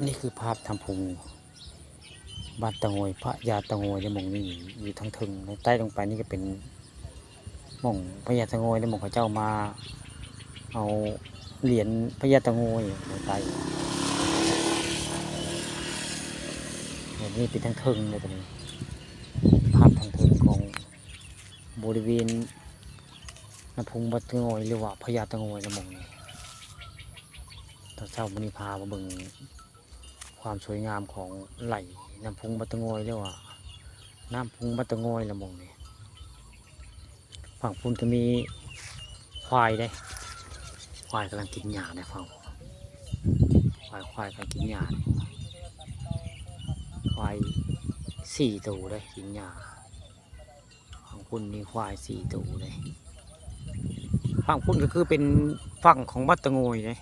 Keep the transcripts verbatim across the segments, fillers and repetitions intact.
นี่คือภาพน้ำพุงบ้านตะโงย พญาตะโงยในหม่องนี้ อยู่ทางเทิง ทางใต้ลงไปนี่ก็เป็นหม่องพญาตะโงยในหม่องเขาเจ้ามาเอาเหรียญพญาตะโงยลงไป แบบนี้เป็นทางเทิงเลยตัวนี้ ภาพทางเทิงของบริเวณน้ำพุงบ้านตะโงย หรือว่าพญาตะโงยในหม่องนี้ ตอนเช้ามื้อนี้พามาเบิ่งความสวยงามของไหล่น้ำพุงบ้านตะโงย หรือว่าน้ำพุงบ้านตะโงยละหม่องนี้ ฝั่งพุ้นก็มีควายเด้ ควายกำลังกินหญ้าเด้ ฝั่งพุ้น ควาย ควายกำลังกินหญ้าเด้ ควายสี่ตัวเด้ กินหญ้า ฝั่งพุ้นมีควายสี่ตัวเด้ ฝั่งพุ้นก็คือเป็นฝั่งของบ้านตะโงยเด้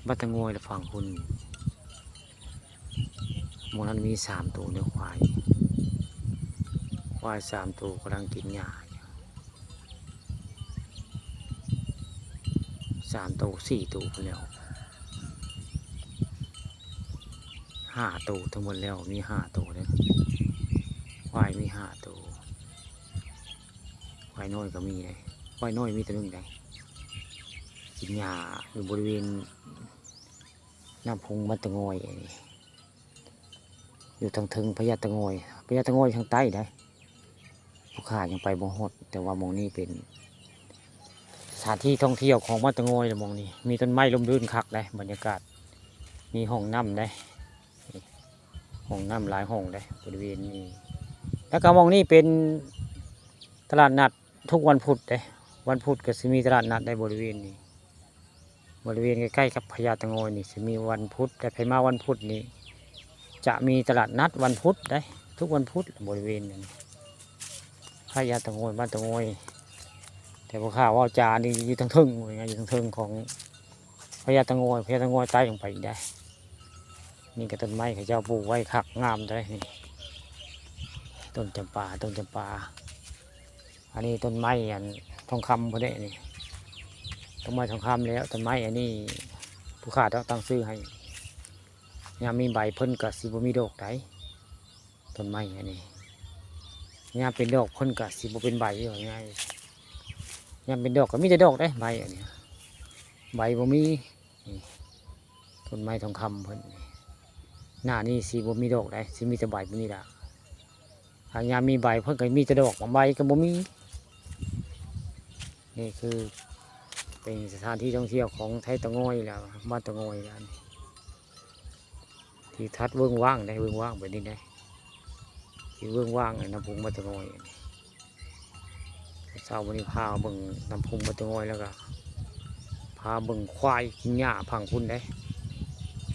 บ้านตะโงยและฝั่งพุ้น หมู่นั้นมีสามตัวเด้ ควาย ควายสามตัวกำลังกินหญ้าอยู่ สามตัว สี่ตัวพู้นแหล้ว ห้าตัวทั้งหมดแล้ว มีห้าตัวเด้ ควายมีห้าตัว ควายน้อยก็มีเด้ ควายน้อยมีตัวหนึ่งเด้ กินหญ้าอยู่บริเวณน้ำพุงบ้านตะโงยนี่ อยู่ทางเทิงพญาตะโงย พญาตะโงยทางใต้เด้ ผู้ข้ายังไปบ่ฮอด แต่ว่าหม่องนี้เป็นสถานที่ท่องเที่ยวของบ้านตะโงยละหม่องนี้ มีต้นไม้ร่มรื่นคักเด้ บรรยากาศ มีห้องน้ำเด้ ห้องน้ำหลายห้องเด้ บริเวณนี้ แล้วก็หม่องนี้เป็นตลาดนัดทุกวันพุธเด้ วันพุธก็สิมีตลาดนัดในบริเวณนี้ บริเวณใกล้ๆกับพญาตะโงยนี่สิมีวันพุธ และไผมาวันพุธนี่ จะมีตลาดนัดวันพุธเด้ ทุกวันพุธบริเวณนั้น พญาตะโงย บ้านตะโงย แต่ผู้ข้าเว้าจานี่อยู่ทางเทิง อยู่ทางเทิงของพญาตะโงย พญาตะโงยใต้ลงไปอีกเด้ นี่ก็ต้นไม้เขาเจ้าปลูกไว้คักงามเด้ นี่ ต้นจำปา ต้นจำปา อันนี้ต้นไม้อันทองคำพุ้นเด้นี่ ต้นไม้ทองคำแล้ว ต้นไม้อันนี้ผู้ข้าต้องตั้งชื่อให้ ยามมีใบเพิ่นก็สิบ่มีดอกได ต้นไม้อันนี้ ยามเป็นดอกเพิ่นก็สิบ่เป็นใบ ว่าง่าย ยามเป็นดอกก็มีแต่ดอกเด้ ใบอันนี้ ใบบ่มี นี่ ต้นไม้ทองคำเพิ่นนี่ หน้านี้สิบ่มีดอกได สิมีแต่ใบแบบนี้ล่ะ หากยามมีใบเพิ่นก็มีแต่ดอก ใบก็บ่มี นี่คือเป็นสถานที่ท่องเที่ยวของไทยตะโงยแล้ว บ้านตะโงยแล้วนี่ ที่ทัดเวิ้งว้างได้ เวิ้งว้างแบบนี้ได้ ที่เวิ้งว้างในน้ำพุงบ้านตะโงย เช้าวันนี้พาเบิ่งน้ำพุงบ้านตะโงย แล้วก็พาเบิ่งควายกินหญ้าฝั่งพุ้นเด้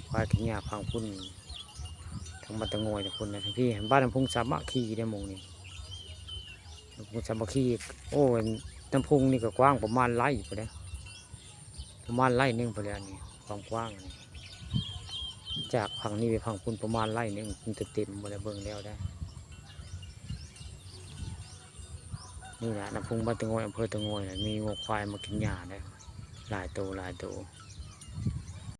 ควายกินหญ้าฝั่งพุ้น ทางบ้านตะโงยนะพุ้นนะ พี่ บ้านน้ำพุงสามัคคีเด้หม่องนี้ น้ำพุงสามัคคี โอ้ย น้ำพุงนี่ก็กว้างประมาณไร่พุ้นเด้ ประมาณไร่หนึ่งพุ้นแหละนี่ ความกว้างนี่ จากฝั่งนี้ไปฝั่งพุ้นประมาณไร่หนึ่ง มันจะเต็มพุ้นแหละ เบิ่งแล้วได้ นี่แหละน้ำพุงบ้านตะโงย อำเภอตะโงยนะ มีงัวควายมากินหญ้าได้ หลายตัว หลายตัว